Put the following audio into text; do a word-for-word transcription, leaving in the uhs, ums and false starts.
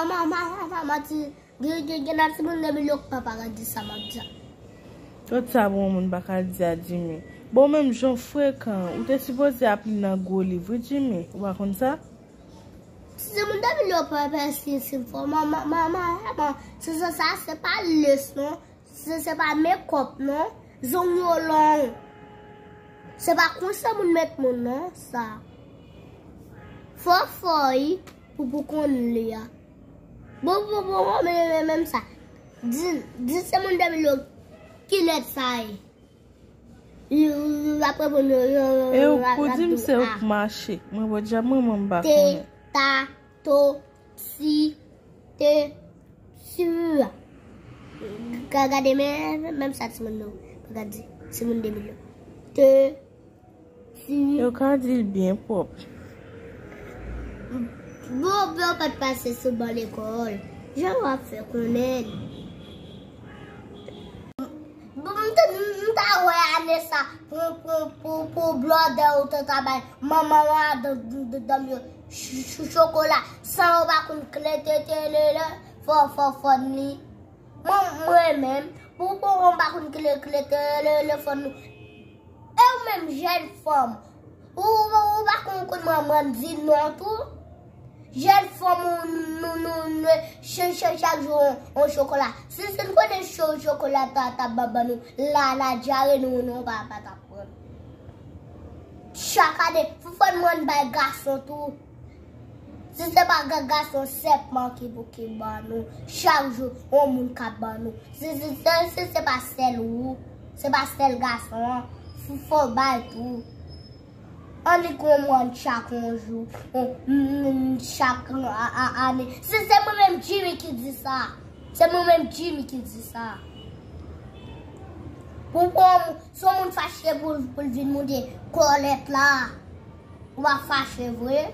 Manman, manman, manti. Gen, gen, gen nan timoun de milyon k pa pa ka di sa m ap di a. Tout sa bon moun pa ka di a Jimmy. Bon, menm jan frekan, ou te sipoze ap li nan gwo liv, wi Jimmy. Ou pa konn sa? Si timoun de milyon pa pa si si fò, manman, manman, manman, se sa, se pa leson, se, se pa mekòp, non. Zong yo long. Se pa konsa moun met moun, non, sa. Fò fò, wi, pou, pou konn li a. Bon, bon, bon, bon, men, men, menm sa. Di, di se moun de milyon ki lèt sa ye. Yo, yo, yo ap reponn yo, yo, yo, E yo, ou yo, pou yo di m ap se di ou a. k mache. Mwen, bon, dja mwen, mwen, m pa Te, konnen. Ta, to, si, te, su. Ka gade men, menm sa timoun yo. Ka gade, timoun de milyon. Te, si. Yo ka di l byen pwòp. Bon, bon, pa t pase sou ban lekòl. Jan w ap fè konnen. Bon, m te, m ta wè ane sa pou, pou, pou, pou blòdè ou te ta bay manman w a dan, dan, dan, dan yo ch-, ch-, chokola san ou pa konn klete te lele fò, fò, fò ni. Mwen, mwen menm, pou, pou mwen pa konn kle, klete lele fò ni. E ou menm jèn fanm, ou, ou, ou pa konn konn manman di non tou? Jèn fanm ou nou, nou, nou, ch-, ch-, chak jou on, on chokola. Si, si n konnen cho-, chokola ta, ta ban, ban nou, la, la dyare nou, nou pa, pa ta pran. Chak ane, fò, fò n mande bay gason tou. Si se pa ga-, gason sèlman ki pou ki ban nou, chak jou, on moun ka ban nou. Si, si, si, si se pa sèl ou, se pa sèl gason an, fò, fò bay tou. Annik on mòn chak on jou, on, mm, chak a, a, ane. Se, se mwen menm Jimmy ki di sa. Se mwen menm Jimmy ki di sa. Pou, pou, si on moun fache pou, pou l vin moute kòlèt la, ou pa fache vre?